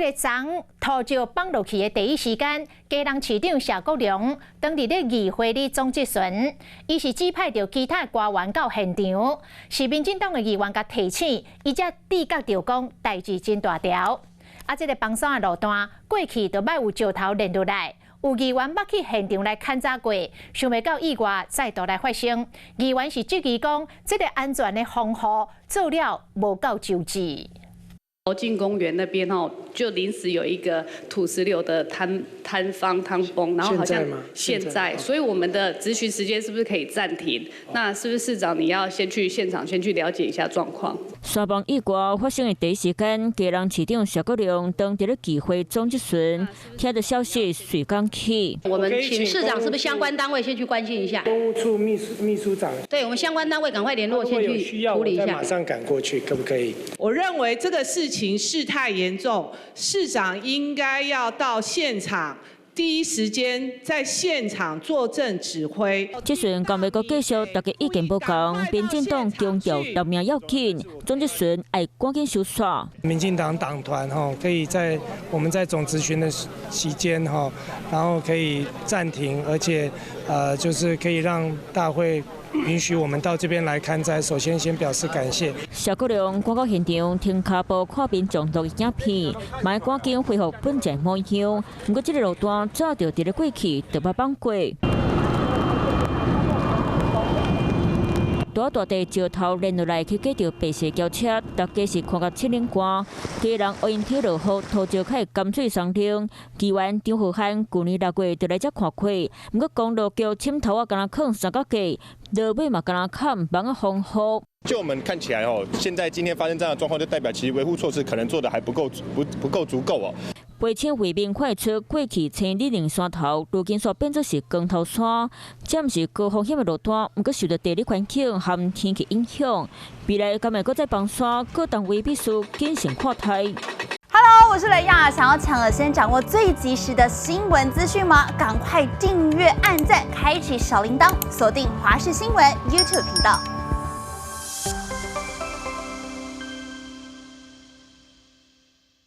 這个欉塗石放落去的第一時間，基隆市長謝國樑當佇咧議會裡總質詢，伊是指派著其他官員到現場，是民進黨的議員共提醒，伊才知覺著講代誌真大條。啊，這个崩山的路段過去就捌有石頭連落來，有議員捌去現場來勘查過，想袂到意外再度來發生。議員是質疑講，這个安全的防護做了無夠周至。進公園那邊吼，就臨時有一個土石流的坍坍方坍崩，然後好像現在，所以我們的質詢時間是不是可以暫停？那是不是市長你要先去現場先去了解一下狀況？山崩意外發生的第一時間，基隆市長謝國樑當佇咧議會總質詢，聽到消息隨趕去。我們請市長，是不是相關單位先去關心一下？工務處秘書長。對，我們相關單位趕快聯絡，先去處理一下。馬上趕過去，可不可以？我認為這個事情事態嚴重，市長應該要到現場，第一時間在現場坐鎮指揮。這陣敢欲閣繼續，大家意見無仝，民進黨強調人命要緊，總質詢愛趕緊收煞。民進黨黨團吼，可以在我們在總質詢的期間吼，然後可以暫停，而且就是可以讓大會允許我們到這邊來勘災，首先先表示感謝。謝國樑趕到現場，停跤步看民眾錄影片，嘛趕緊恢復本來模樣。毋過這个路段早就佇咧過去就捌崩過。大大塊石頭連落來去軋著白色轎車，大家是看甲刺冷汗。家人烏蠅體落雨，塗石較會甘水鬆冷。議員張浩瀚舊年6月就來遮看過，毋過公路橋深頭仔敢若囥三角架，落尾嘛敢若崁網仔防護。就我們看起來哦，現在今天發生這樣的狀況，就代表其實維護措施可能做得還不夠不夠足夠哦。媒體畫面看出，過去青里林山頭，如今煞變做是光頭山，這毋是高風險的路段，毋過受著地理環境和天氣影響，未來敢會閣再崩山，各單位必須謹慎看待。 Hello，我是雷亞，想要搶先掌握最及時的新聞資訊嗎？趕快訂閱、按讚、開啟小鈴鐺，鎖定華視新聞 YouTube 頻道。